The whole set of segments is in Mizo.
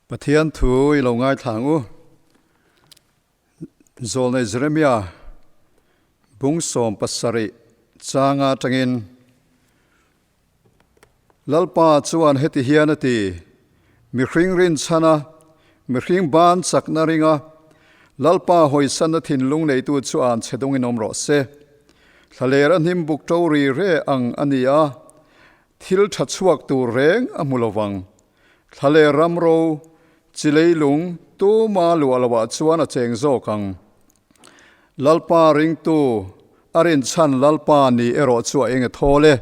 Pathian thu i lo ngaithla ang u. Zawlnei Jeremia bung 70 changa atangin Lalpa chuan heti hian a ti, Mihring rinchhana, mihring ban chakna ringa, Lalpa hawisanna thinlung neitu chu an chhe dungin awm rawh se. Thlaler a hnim buk to ri re ang a ni a, thil tha chhuak tur reng a hmu lovang. Thla leh ram ro, chi leilung, tuma luah loah chuan a cheng zawk ang. Lalpa ringtu, a rinchhan Lalpa ni erawh chu a eng a thawl e.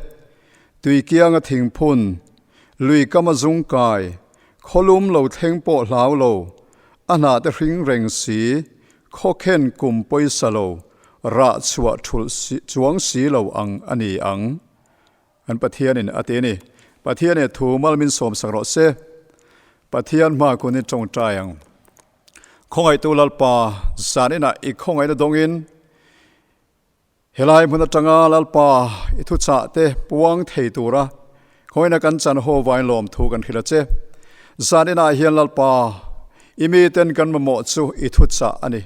Tui kianga thingphun, lui kama zung kai, khawlum lo thleng pawh hlau lo, a hnah te hring reng si, khawkhen kum pawisa lo, rah chhuah thulh chuang si lo ang a ni ang. An Pathianin a ti a ni. Pathian e thu mal min sawmsak rawh se. Pathian hma kun in tawngtai ang. Khawngaihtu Lalpa, zan inah i khawngaihna dawngin helai hmun atanga Lalpa i thuchah te puang thei tura khawngaihna kan chan haw vain lawm thu kan hrilh a che. Zan inah hian Lalpa, i miten kan mamawh chu i thuchah a ni.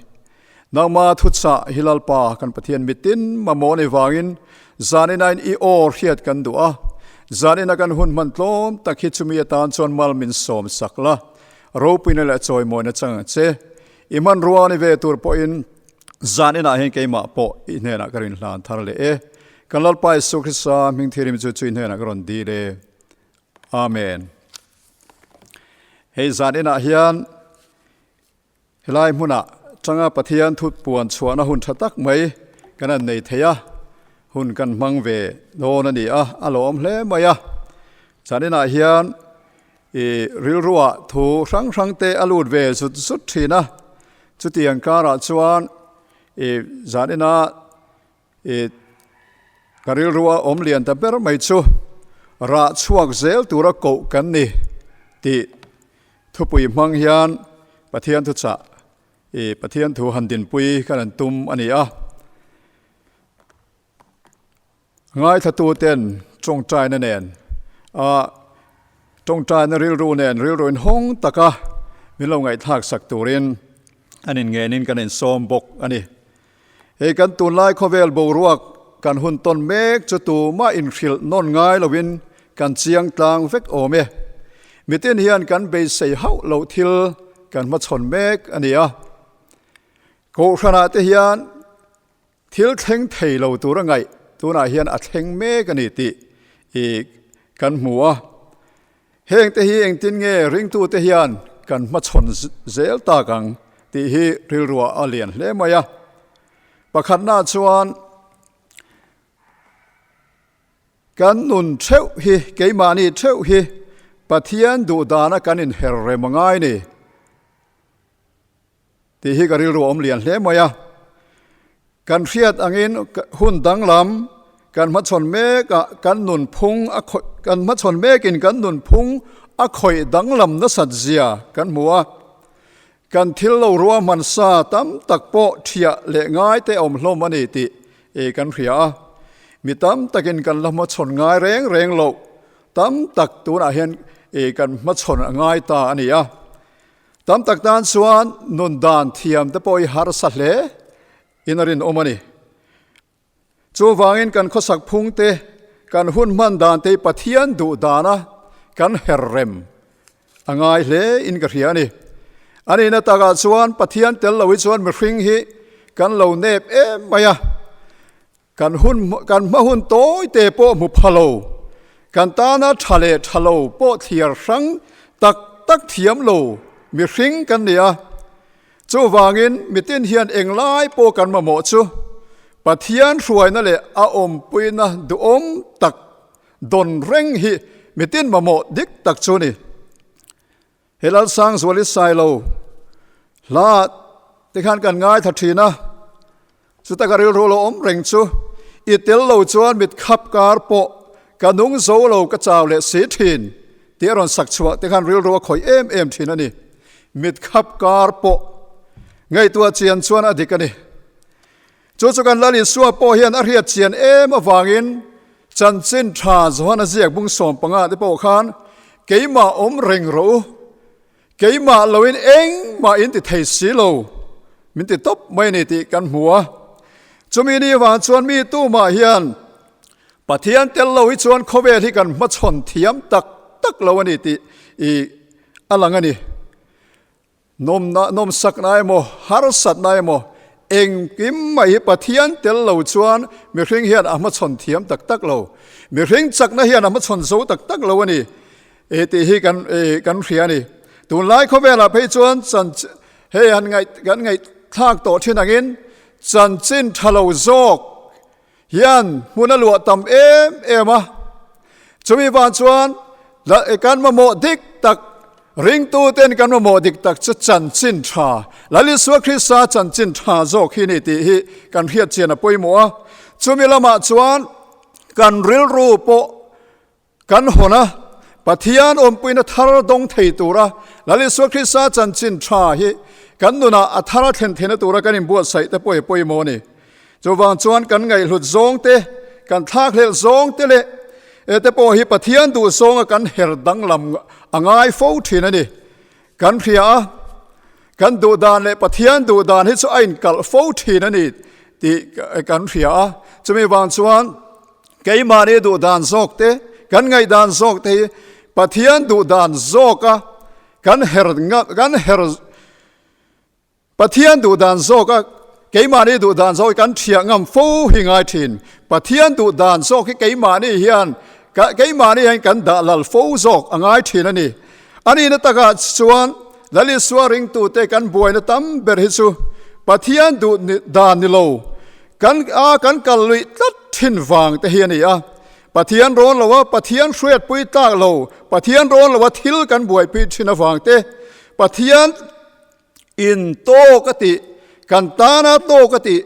Nangma thuchah hi Lalpa kan Pathian mitin mamawh ni vangin zaninain i aw hriat kan duh a, zanina kan hun hman tlawm tak hi chumi atan chuan mal min sawm sak la, ropuina leh chawimawina chang ang che. I hmanrua ni ve tur pawhin zaninah hian keimah pawh i hnenah ka rinhlan thar leh e. Kan Lalpa Isu Krista hming thirim chu chu i hnenah ka rawn dil e. Amen. Hei zaninah hian Helai hmunah tanga Pathian thut puan chhuahna hun tha tak mai kan han nei thei a, hun kan hmang ve dawn a ni a, a lawm hle mai a. Zaninah hian i rilruah thu hrang hrang te a lut ve zut zut thin a, chutiang karah chuan i zanina i ka rilrua awm lian ta ber mai chu rah chhuak zel tura koh kan ni tih Thupui hmang hian Pathian thuchah i Pathian thu han dinpui kan an tum a ni a. Ngaithlatuten tawngtaina nen a tawngtaina rilru nen rilru inhawng taka min lo ngaihthlak sak turin an inngenin kan insawm bawk a ni. Hei kan tunlai khawvel boruak kan hun tawn mek chu tumah inhrilh nawn ngai loin kan chiang tlang vek awm e. Mitin hian kan beisei hauh loh thil kan hmachhawn mek a ni a. Kohhranah te hian thil thleng thei lo tur a ngaih tunah hian a thleng mek a ni tih i kan hmu a. Heng te hi engtin nge ringtute hian kan hmachhawn zel tak ang tih hi rilruah a lian hle mai a. Pakhatna chuan kan nun theuh hi, keimahni theuh hi Pathian duhdana kan inher rem a ngai ni tih hi ka rilru a awm lian hle mai a. Kan hriat angin hun danglam kan hmachhawn mekah kan nunphung a khawih kan hmachhawn mekin kan nunphung a khawih danglam nasat zia kan hmu a. Kan thil lo ruahman sa tam tak pawh thiah leh ngai te awm hlawm a ni tih kan hria a. Mi tam takin kan la hmachhawn ngai reng reng loh tam tak tunah hian kan hmachhawn a ngai ta a ni a. Tam tak tan chuan nun dan thiam te pawh hi harsa hle in a rinawm a ni. Chuvangin kan khawsak phung te, kan hun hman dan te hi Pathian duh dana kan her rem a ngai hle in ka hria a ni. A nihna takah chuan Pathian tel lo hi chuan mihring hi kan lo nep em mai a. Kan hun kan hma hun tawi te pawh hmu pha lo, kan tana tha leh tha lo pawh thliar hrang tak tak thiam lo mihring kan ni a. Chuvangin mitin hian englai pawh kan mamawh chu Pathian hruaina leh a awmpuina duhawm tak dawn reng hi mitin mamawh dik tak chu a ni. He Lalsangzuali Sailo hla te khan kan ngaithla thin a, chuta ka rilru lo awm reng chu i tel lo chuan mit khap kar pawh ka nung zo lo ka chau leh si thin tih a rawn sak chhuah te khan rilru a khawih em em thin a ni. Mit khap kar pawh ngaihtuah chian chuan a dik a ni. Chu chu kan Lal Isua pawh hian a hriat chian em avangin chanchin tha Johana ziak bung 15 te pawh khan keimah awm reng rawh u. Keimah loin engmah in ti thei si lo, min ti tawp mai a ni tih kan hmu a. Chumi ni vang chuan mi tumah hian Pathian tel lo hi chuan khawvel hi kan hmachhawn thiam tak tak lo a ni tih i a lang a ni. Nawmna, nawmsakna emaw, harsatna emaw, engkim mai hi Pathian tel lo chuan mihring hian a hmachhawn thiam tak tak lo. Mihring chakna hian a hmachhawn zo tak tak lo a ni e tih hi kan e kan hria a ni. Tunlai khawvelah phei chuan chan hei han ngaih kan ngaihthlak tawh thin angin chanchin tha lo zawk hian hmun a luah tam em em a, chumi vang chuan kan mamawh dik tak ringtuten kan mamawh dik tak chu chanchin tha Lal Isua Krista chanchin tha zawk hi ni tih hi kan hriat chian a pawimawh a, chumi lamah chuan kan rilru pawh Kan hawn a, Pathian awmpuina thar dawng thei tura Lal Isua Krista chanchin tha hi kan nunah a thar a thlen theihna tura kan inbuatsaih te pawh hi pawimawh a ni. Chuvang chuan kan ngaihhlut zawng te, kan thlakhlelh zawng te leh te pawh hi Pathian duh zawnga kan her danglam a ngai fo thin a ni. Kan hria a, kan duh dan leh Pathian duh dan hi chu a inkalh fo thin a ni tih kan hria a. Chumi vang chuan Keimahni duh dan zawk te, kan ngaihdan zawk te hi Pathian duh dan zawka kan her kan her Pathian duh dan zawka keimahni duh dan zawk hi kan thiah ngam fo hi ngai thin. Pathian duh dan zawk hi keimahni hian keimahni hian kan dah lal fo zawk a ngai thin a ni. A nihna takah chuan Lal Isua ringtute kan buaina tam ber hi chu Pathian duh dan ni lo Kan a kan kal luih tlat thin vang te hi a ni a. Pathian rawn lo a, Pathian hriatpui tlak lo, Pathian rawn lo a thil kan buaipui thin avang te, Pathian in tawk a tih, kan tana tawk a tih,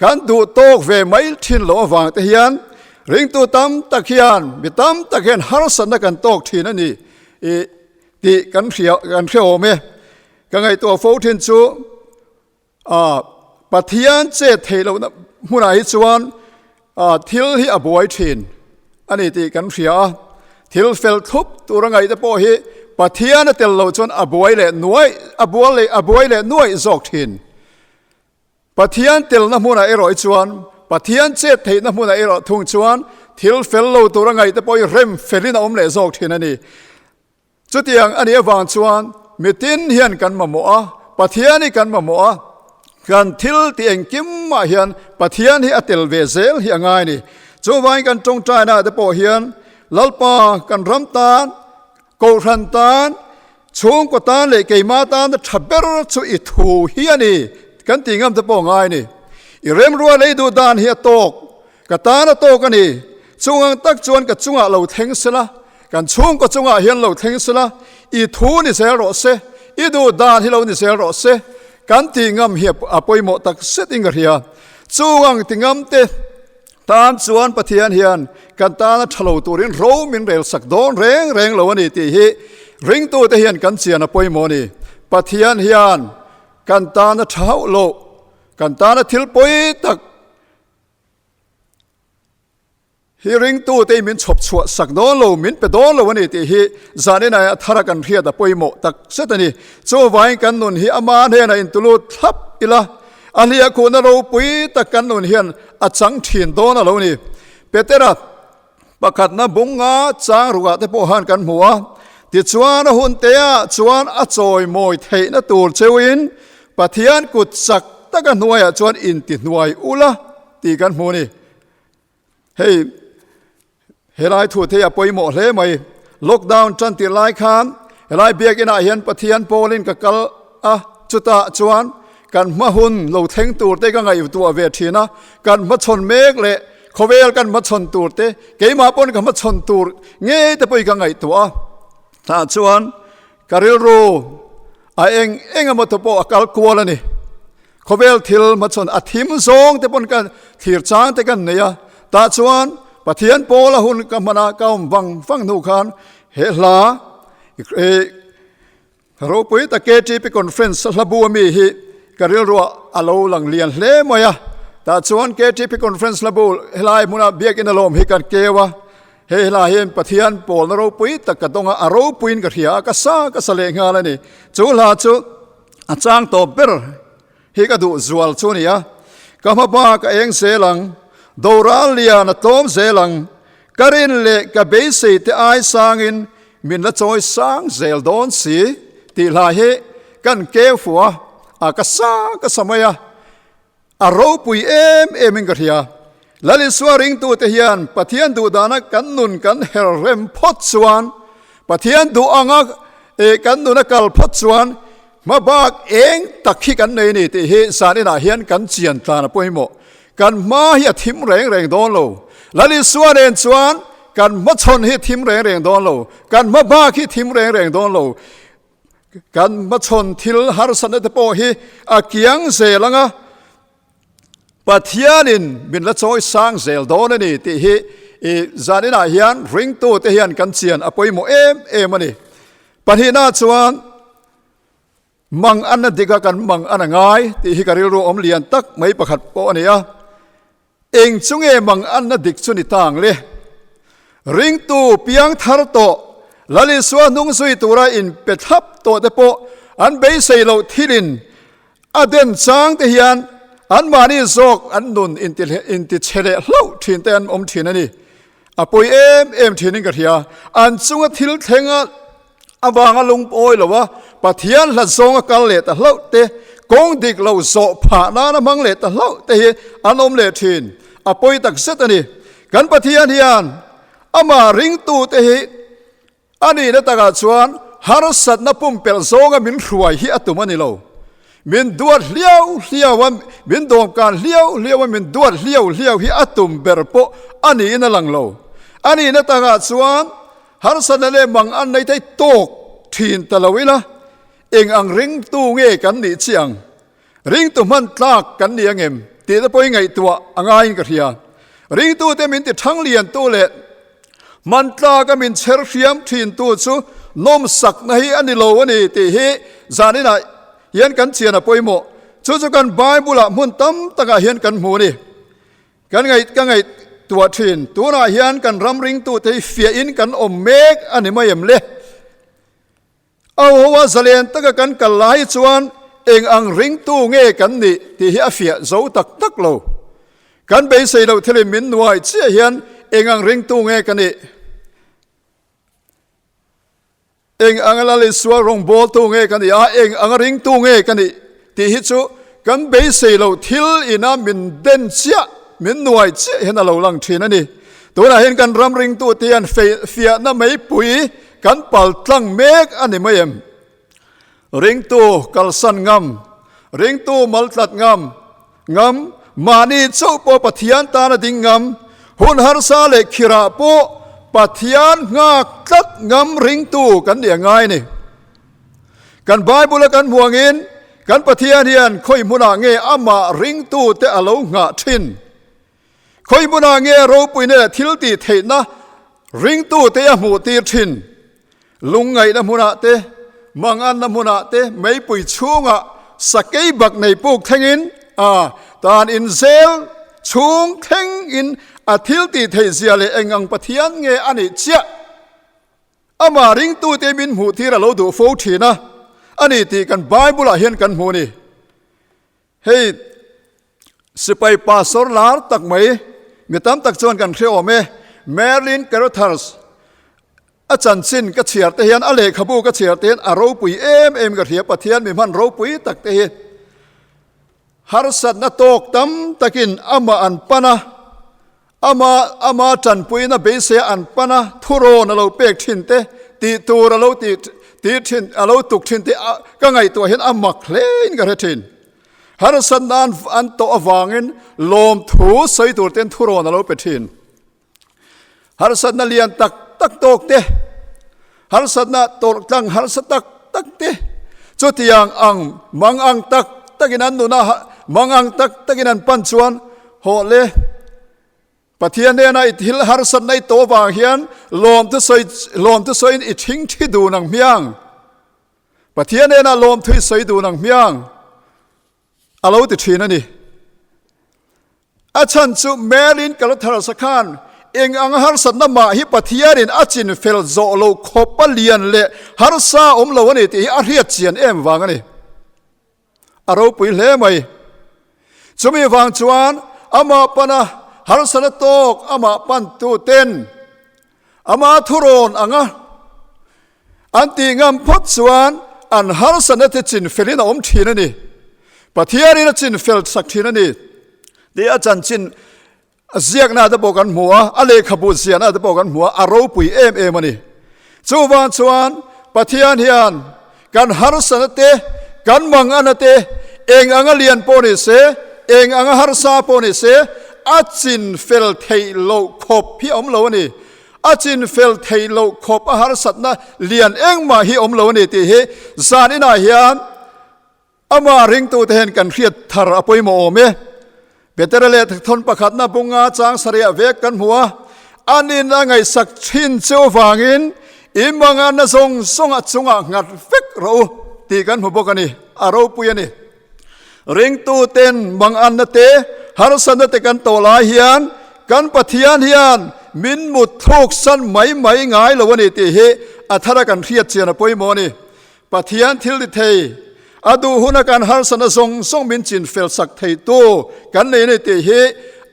kan duh tawk ve mai thin lo avang te hian ringtu tam tak hian, mi tam tak hian harsatna kan tawk thin a ni i tih kan hria kan hrehawm e. Ka ngaihtuah fo thin chu A, Pathian chet theih lohna hmunah hi chuan a, thil hi a buai thin a ni tih kan hria a. Thil fel thlup tura ngaihte pawh hi Pathian a tel loh chuan a buai leh nuaih, a bual leh a buai leh nuaih zawk thin. Pathian telna hmunah erawh hi chuan, Pathian chet theihna hmunah erawh thung chuan thil fel lo tura ngaihte pawh hi rem felin a awm leh zawk thin a ni. Chutiang a nih avang chuan mitin hian kan mamawh a, Pathian hi kan mamawh a, kan thil tih engkimah hian Pathian hi a tel ve zel hi a ngai a ni. Chuvangin kan tawngtainaah te pawh hian Lalpa kan ram tan, Kohhran tan, chhungkaw tan leh keimah tan tha ber chu i thu hi a ni kan tih ngam te pawh a ngai a ni. I remrua lei duh dan hi a tawk, ka tan a tawk a ni. Chung ang tak chuan ka chungah lo thleng sela, Kan chhungkaw chungah hian lo thleng sela, i thu ni zel rawh se, i duh dan hi lo ni zel rawh se, kan tih ngam hi a pawimawh tak zet in ka hria. Chung ang ti ngam te tan chuan Pathian hian kan tana tha lo turin ro min rel sak dawn reng reng lo a ni tih hi ringtute hian kan chian a pawimawh a ni. Pathian hian kan tana tha hauh loh, kan tana thil pawi tak, Hi ringtute min chhawp chhuah sak dawn lo, min pe dawn lo a ni tih hi zanin aia thara kan hriat a pawimawh tak zet a ni. Chuvangin kan nun hi ama hnenah intulut thlap ila, a hliahkhuhna ropui tak kan nun hian a chang thin dawn a lo ni. Petera pakhatna bunga chang rukah te pawh han kan hmu a, tichuan a hun teah chuan a chawimawi theihna tur cheuhin Pathian kut chak taka hnuaiah chuan intihnuai ula tih kan hmu a ni. Hei helai thu te a pawimawh hle mai. Lockdown tan tir lai khan helai biakinah hian Pathian pawlin ka kal a, chutah chuan kan hma hun lo thleng tur te ka ngaihtuah ve thin a, kan hmachhawn mek leh khawvel kan hmachhawn tur te, keimah pawn ka hmachhawn tur ngei te pawhin ka ngaihtuah a. Tah chuan ka rilru a eng eng emaw te pawh a kal kual a ni. Khawvel thil hmachhawn a thim zawng te pawn ka thlir chang te kan nei a, tah chuan Pathian pawl a hun ka hman a, ka awm vang vang hnu khan he hla i ropui tak KTP Conference hla bu ami hi ka rilruah a lo lang lian hle mai a, tah chuan KTP Conference hla bu helai hmuna biakinn alawm hi kan keu a. Hei hla hian Pathian pawlna ropui tak ka dawng a, a ropuiin ka hria a, ka sa ka sa leh nghal a ni. Chu hla chu a chang tawp ber hi ka duh zual chu a ni a, Ka hma bak a eng zel ang, doral lian a tlawm zel ang, ka rin leh ka beisei te ai sangin min la chawi sang zel dawn si tih hla hi kan keu fuh a, a ka sa ka sa mai a. A ropui em em in ka hria. Lal Isua ringtute hian Pathian duhdana kan nun kan her rem phawt chuan, Pathian duh anga kan nun a kal phawt chuan hma bak eng tak hi kan nei a ni tih hi zan inah hian kan chian tlan a pawimawh. Kan hma hi a thim reng reng dawn lo. Lal Isua nen chuan kan hmachhawn hi thim reng reng dawn lo. Kan hma bak hi thim reng reng dawn lo. Kan hmachhawn thil harsatna te pawh hi a kiang zel anga Pathianin min la chawi sang zel dawn a ni tih hi i zaninah hian ringtute hian kan chian a pawimawh em em a ni. Pahnihna chuan mang anna dika kan mang an a ngai tih hi ka rilru awm lian tak mai pakhat pawh a ni a. Eng chu nge mang anna dik chu ni tang le? Ringtu piang thar tawh, Lal Isua hnung zui tura inpe thlap tawh te pawh an beisei loh thilin a den chang te hian anmahni zawk an nun inti chhe leh hlauh thin te an awm thin a ni. A pawi em em thinin ka hria. An chunga thil thlenga avanga lungpawi lo a, Pathian hlat zawnga kal leh ta hlauh te, kawng dik lo zawh phah nana hmang leh ta hlauh te hi an awm leh thin. A pawi tak zet a ni. Kan Pathian hian amah ringtute hi a nihna takah chuan harsatna pumpelh zawnga min hruai hi a tum a ni lo. Min duat hliau hliau a, min dawmkan hliau hliau a, min duat hliau hliau hi a tum ber pawh a niin a lang lo. A nihna takah chuan Harsatna leh mang an nei thei tawk thin ta lo ila, eng ang ringtu nge kan nih chiah ang? Ringtu hman tlak kan ni angem tih te pawhin ngaihtuah a ngaiin ka hria. Ringtute min ti thang liantu leh hman tlaka min chher hriam thintu chu nawmsakna hi a ni lo a ni tih hi zaninah hian kan chian a pawimawh. Chu chu kan Bible-ah hmun tam takah hian kan hmu a ni. Kan ngaih ka ngaihtuah thin. Tunah hian kan ram ringtute hi fiahin kan awm mek a ni mai em le? A hoa zalen taka kan kal lai chuan eng ang ringtu nge kan nih tih hi a fiah zo tak tak lo. Kan beisei loh thilin min nuai chiah hian eng ang ringtu nge ka nih? Eng anga Lal Isua rawngbawltu nge ka nih a, eng anga ringtu nge ka nih tih hi chu kan beisei lo thil ina min den chiah, min nuai chiah hian a lo lang thin a ni. Tunah hian kan ram ringtute hian fiahna meipui kan pal tlang mek a ni mai em? Ringtu kalsan ngam, ringtu maltlat ngam, ngam, mahni chauh pawh Pathian tana ding ngam, hun harsa leh khirah pawh Pathian nghak tlat ngam ringtu kan nih a ngai a ni. Kan Bible-a kan hmu angin kan Pathian hian khawi hmunah nge amah ringtute a lo nghah thin? Khawi hmunah nge ropuina leh thiltih theihna ringtute a hmuh tir thin? Lungngaihna hmunah te, manganna hmunah te, meipui chhungah sakei bak nei puk thlengin a tan in zel chhung thlengin a thil tih theih zia leh eng ang Pathian nge a nih chiah amah ringtute min hmuh tir a lo duh fo thin a, a ni tih kan Bible-ah hian kan hmu a ni. Hei sipai pastor lar tak mai mi tam tak chuan kan hre awm e, Merlin Carothers a chanchin ka chhiar te hian a lehkhabu ka chhiar te hian a ropui em em ka hria Pathian mi hman ropui tak te hi harsatna tawk tam takin amah an pan a, ama ama tanpuina beiseia an pan a, thurawn a lo pek thin te, tih tur a lo tih tih thin a lo tuk thin te ka ngaihtuah hian a mak hle in ka hre thin. Harsatna an an tawh avangin lawmthu sawi tur ten thurawn a lo pe thin. Harsatna lian tak tak tawk te, harsatna tawrh tlang harsa tak tak te, chutiang ang mang ang tak takin an nuna mang ang tak takin an pan chuan hawh le Pathian hnena i thil harsatna i tawh vang hian lawmthu sawi lawmthu sawiin i thing thi dun ang hmiang. Pathian hnena lawmthu i sawi dun ang hmiang. A lo ti thin a ni. A chhan chu Merlin Carothers-a khan Eng ang harsatna mah hi Pathianin a chin fel zawh loh khawp a lian leh harsa awm lo a ni tih hi a hriat chian em vang a ni. A ropui hle mai. Chumi vang chuan amah pana harsatna tawk amah pantu ten ama thurawn anga an tih ngam phawt chuan an harsatna te chin felin a awm thin a ni. Pathianin a chin fel sak thin a ni tih a chanchin A ziakna te pawh kan hmu a, a lehkhabu ziahna te pawh kan hmu a, a ropui em em a ni. Chuvang chuan Pathian hian kan harsana te, kan mangana te, eng anga lian pawh ni se, eng anga harsa pawh ni se, a chin fel theih loh khawp hi a awm lo a ni. A chin fel theih loh khawp a harsatna lian engmah hi a awm lo a ni tih hi zan inah hian Amah ringtute hian kan hriat thar a pawimawh awm e. Petera leh thawn pakhatna bunga chang sarih vek kan hmu a, an in a ngaihsak thin che avangin in manganna zawng zawng a chungah nghat vek rawh u tih kan hmu bawk a ni, a ropui a ni. Ringtuten manganna te, harsatna te kan tawh lai hian kan Pathian hian min mut thluk san mai mai ngai lo a ni tih hi a thara kan hriat chian a pawimawh a ni. Pathian thil ti thei, a duh huna kan harsatna zawng zawng min chin fel sak theitu kan nei a ni tih hi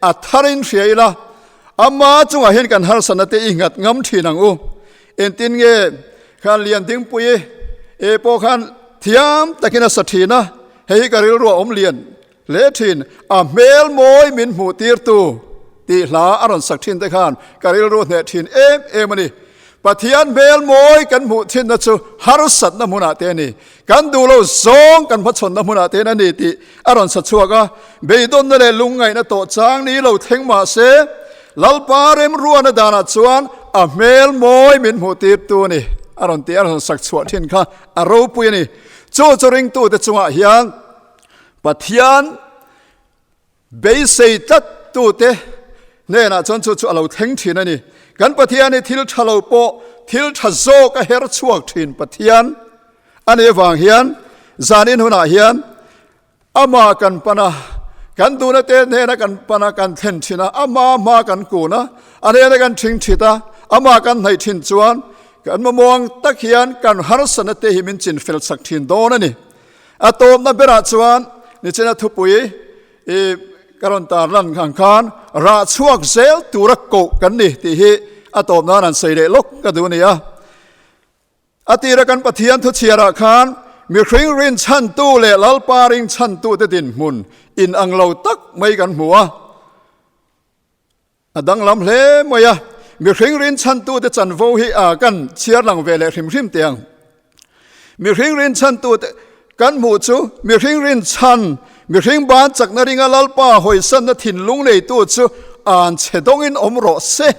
a tharin hria ila, ama chungah hian kan harsatna te i nghat ngam thin ang u. Engtin nge khan Liandingpuii e pawh khan thiam takin a sa thin a, hei hi ka rilru a awm lian hle thin, a hmel mawi min hmuh tirtu tih hla a rawn sak thin te khan ka rilru hneh thin em em a ni. Pathian hmel mawi kan hmuh thinna chu harsatna hmunah te a ni, kan duh lo zawng kan hmachhawnna hmunah te a ni tih a rawn sa chhuak a, beidawnna leh lungngaihna tawh chang ni lo thleng mah se, Lalpa remruana danah chuan a hmel mawi min hmuh tirtu a ni a rawn tih a rawn sak chhuah thin kha a ropui a ni. Chu chu ringtute chungah hian Pathian beisei tlat tute hnenah chuan chu chu a lo thleng thin a ni. Kan Pathian hi thil tha lo pawh thil tha zawk a her chhuak thin Pathian a nih avang hian zanin hunah hian amah kan pan a, kan duhna te hnena kan pan a, kan thlen thin a, ama hma kan kun a, a hnena kan thing thit a, amah kan hnaih thin chuan kan mamawng tak hian kan harsatna te hi min chinfel chak thin dawn a ni. A tawpna berah chuan nichina thupui i ka rawn tar lan ang khan rah chhuak zel tura koh kan ni tih hi a tawp nan an sawi leh lawk ka duh a ni a. A tira kan Pathian thuchhiarah khan mihring rinchhantu leh Lalpa ringchhantute dinhmun inang lo tak mai kan hmu a. A danglam hle mai a, mihring rinchhantute chanvo hi a kan chhiar lang ve leh hrim hrim teh ang. Mihring rinchhantute kan hmuh chu mihring rinchhan, mihring ban chakna ringa Lalpa hawisanna thinlung neitu chu an chhe dawngin awm rawh se.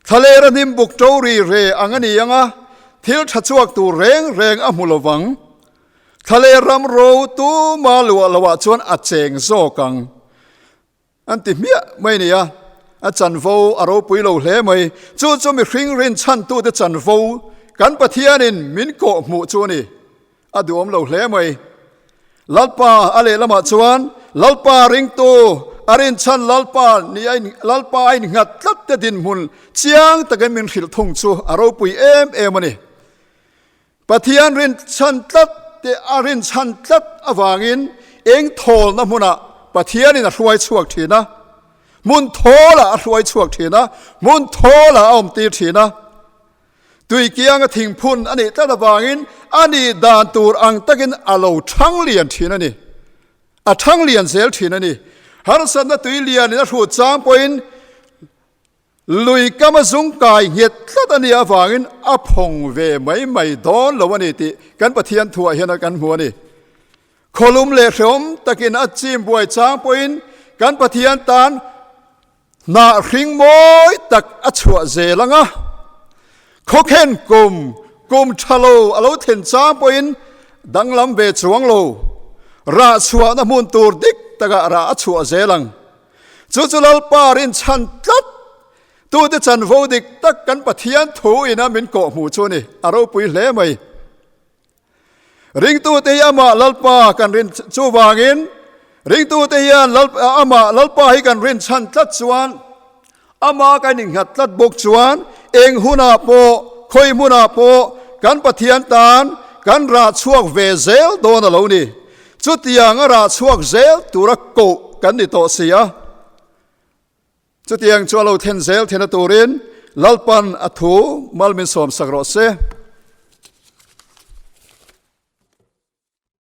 Thlalera hnim buk to ri re ang a ni ang a, thil tha chhuak tur reng reng a hmu lovang. Thlaler ram ro tuma luah loah chuan a cheng zawk ang. An ti hmiah mai a ni a, a chanvo a ropui lo hle mai. Chu chu mihring rinchhantute chanvo kan Pathianin min kawh hmuh chu a ni. A duhawm lo hle mai. Lalpa a lehlamah chuan Lalpa ringtu a rinchhan Lalpa ni a in Lalpa a innghat tlat te dinhmun chiang takin min hrilh thung chu a ropui em em a ni. Pathian rinchhan tlat te a rinchhan tlat avangin eng thawlna hmunah Pathianin a hruai chhuak thin a, hmun thawlah a hruai chhuak thin a, hmun thawlah a awmtir thin a. Tui kianga thingphun a nih tlat avangin a nih dan tur ang takin a lo thang lian thin a ni. A thang lian zel thin a ni. Harsatna tui lianin a hrut chang pawhin Lui kam a zung kai nghet tlat a nih avangin a phawng ve mai mai dawn lo a ni tih kan Pathian thuah hian kan hmu a ni. Khawlum leh hrehawm takin a chim buai chang pawhin kan Pathian tan hnah hring mawi tak a chhuah zel ang a. Khawkhen kum, kum tha lo a lo thlen chang pawhin danglam ve chuang lo, rah chhuahna hmun tur dik takah rah a chhuah zel ang. Chu chu Lalpa rinchhan tlat tute chanvo dik tak kan Pathian thu ina min kawh hmuh chu a ni, a ropui hle mai. Ringtute hi amah Lalpa kan rin chuvangin ringtute hian amah Lalpa hi kan rinchhan tlat chuan. Ama kan innghat tlat bawk chuan eng hunah pawh, khawi hmunah pawh kan Pathian tan kan rah chhuak ve zel dawn a lo ni. Chutiang a rah chhuak zel tura koh kan ni tawh si a. Chutiang chu a lo then zel thena turin Lalpan a thu mal min sawmsak rawh se.